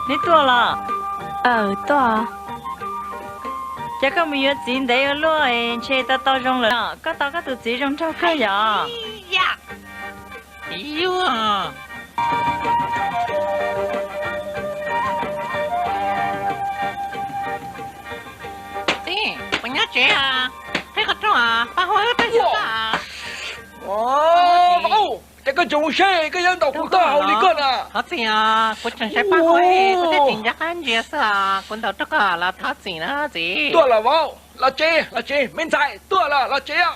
Neb tuaj los? Aw, tuaj. Ces koj mus yuav txiv ntev ua luaj ntshe tau tau zoo lawm. Koj tau koj tus txiv zoo nraug kawg yom? Yuav. Txiv, puas nyob tsev? Qhib qhov rooj, pab huab wb peb xyuas koj. Ces koj tseem ua siab koj yuav ntaus kuv taub hau li koj na. Thov txim, kuv tseem saib pab huab, kuv thiaj tsis nco qab ntsia xwb os. Kuv ntaus rau koj los thov txim na txiv. Tuaj los vauv, los tsev, los tsev, me ntxhais, tuaj los, los tsev os.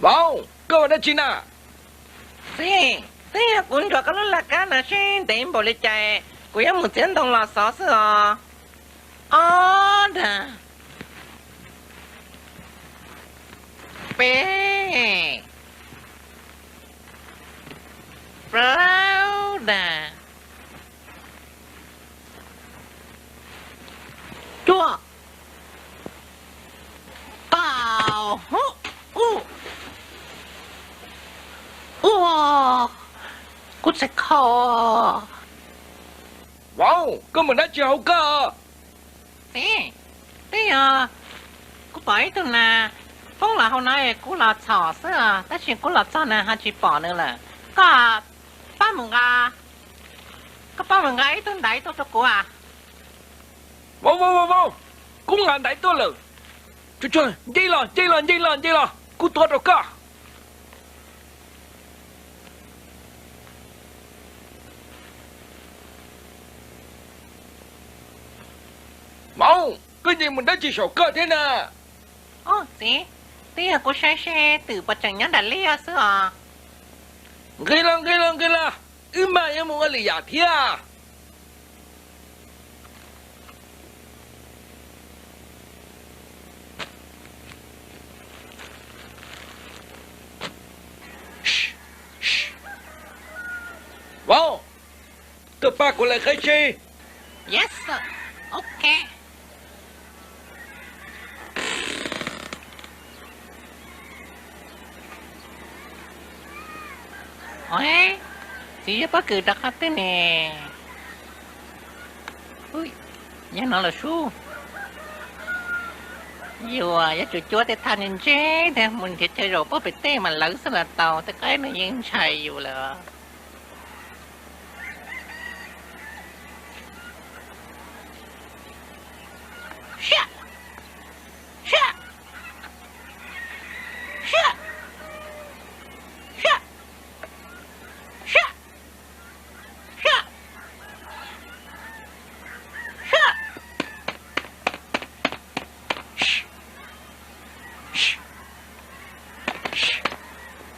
Vauv, koj ua dab tsi na? Txiv, twb yog kuv ntsuas koj lub laj kab no seb ntev npaum li cas, kuv yuav mus txiav ntoo los xov xwb os. Ob dag, peb, plaub dag, cuaj, kaum. Ua, kuv txhais kho. Vauv, koj mus dab tsi hauv koj? Txiv, twb yog kuv pom ib tug nas poob los hauv no es kuv los txhom xwb os, tab sis kuv los txog na ho tsis pom nws lawm. Koj pab mus nqa, koj pab mus nqa ib tug ntaiv tuaj rau kuv as. Vauv, vauv, vauv, vauv, kuv nqa ntaiv tuaj lawm. Tsuag tsuag, nce los, nce los, nce los, nce los, kuv tuav rau koj. Vauv, koj nce mus dab tsi saum koj thiab na? Txiv, twb yog kuv saib seb twm puas tseem nyob nram liaj xwb os. Nqis los, nqis los, nqis los, wb maj yuav mus ua lwm yam thiab. Vauv, tuaj pab kuv lawv qhib seb. Yes sir. Ok. Txiv yuav pob kws rov qab twg ne? Nyob no los sub. Yuav, yuav tsum cuab tej thaj ntse ntse thiab mus nrhiav chaw zaum pob pem tej mas lawv xwb los tau, tej qaib no yeej ntshai yus lawm.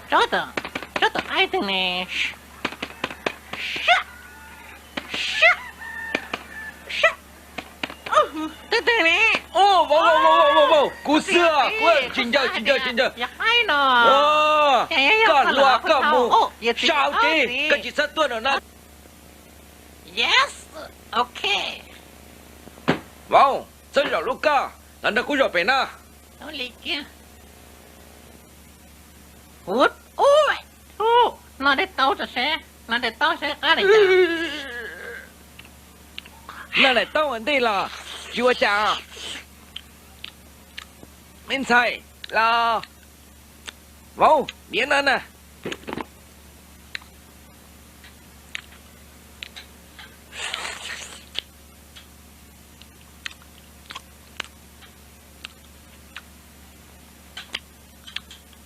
Tsob tom, tsob tom qaib twg ne? Twg twg ne? Vauv, vauv, kuv xwb, kuv tsis ncaws, tsis ncaws, tsis ncaws. Koj hluas koj mus, sab hauv tsev, koj tsis txhob tuaj no na. Yes, ok. Vauv, txhob zaum lub koj, los nrog kuv zaum pem na. Ua li kiag. Ub, ub, no dej taub tso seb, no dej taub seb qab li cas. No daim taub ua ntej los tsis ua cas. Me ntxhais, los. Vauv, niam no na.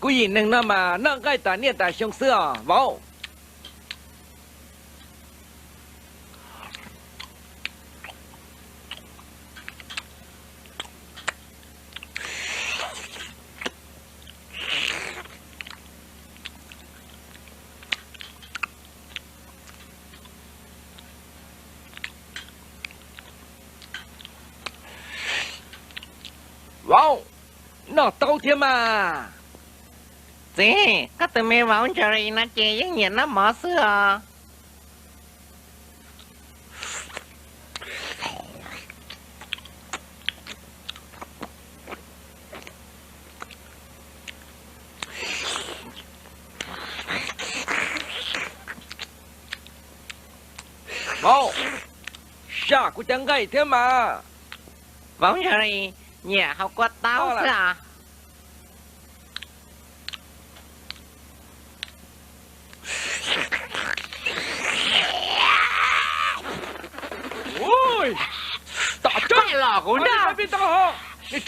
Kuv yim neeg no mas noj nqaij tas niaj tas xyoo xwb os vauv. Vauv, noj taub thiab mas. Txiv, koj tus me vauv Jerry no ces yeej nyiam noj mov xwb os. Vauv, sam kuv cov nqaij thiab mas. Vauv ntshai li, nyiam haus kua taub xwb os. Ui, tom tseeb los kuv nrog peb tau ho.